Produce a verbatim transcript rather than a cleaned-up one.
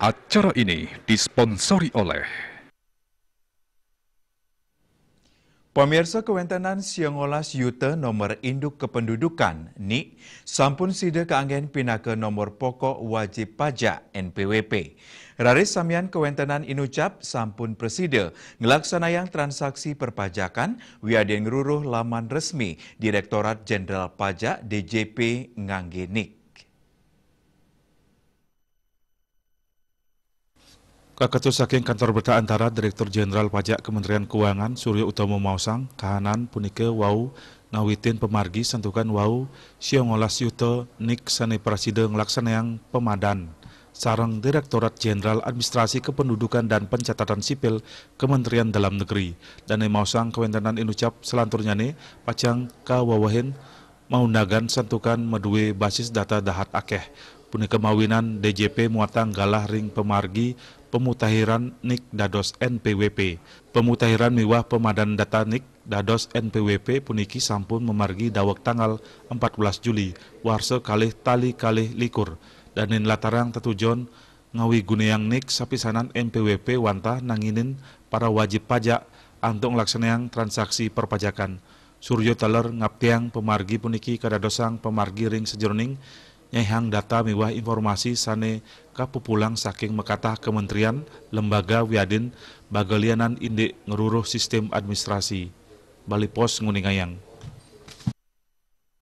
Acara ini disponsori oleh Pamirsa, kawéntenan siangolas yuta nomor induk kependudukan, nik, sampun sida kaanggén pinaka nomor pokok wajib pajak N P W P. Raris samian kawéntenan inucap sampun prasida nglaksanayang transaksi perpajakan wiadin ngruruh laman resmi Direktorat Jenderal Pajak, D J P, nganggé nik. Kaketus saking Kantor Berita Antara, Direktur Jenderal Pajak Kementerian Keuangan, Suryo Utomo maosang, kahanan punika wau ngawitin pamargi santukan wau siangolas yuta nik sané prasida nglaksanayang pamadan sareng Direktorat Jenderal Administrasi Kependudukan dan Pencatatan Sipil, Kementerian Dalam Negeri. Dané maosang kawéntenan inucap salanturnyané pacang kawewehin maundangan santukan madué basis data dahat akéh. Punika mawinan D J P muatang galah ring pamargi pamutahiran nik dados N P W P. Pamutahiran miwah pamadan data nik dados N P W P puniki sampun mamargi daweg tanggal empat belas Juli, warsa kalih tali kalih likur, dané nlatarang tetujon ngawigunayang nik sapisanan N P W P wantah nanginin para wajib pajak antuk nglaksanayang transaksi perpajakan. Suryo taler ngaptiang pamargi puniki kadadosang pamargi ring sajeroning nyaihang data miwah informasi sané kapupulang saking makatah kementerian, lembaga wiadin bagalianan indik ngruruh sistem administrasi. Bali Post nguningayang.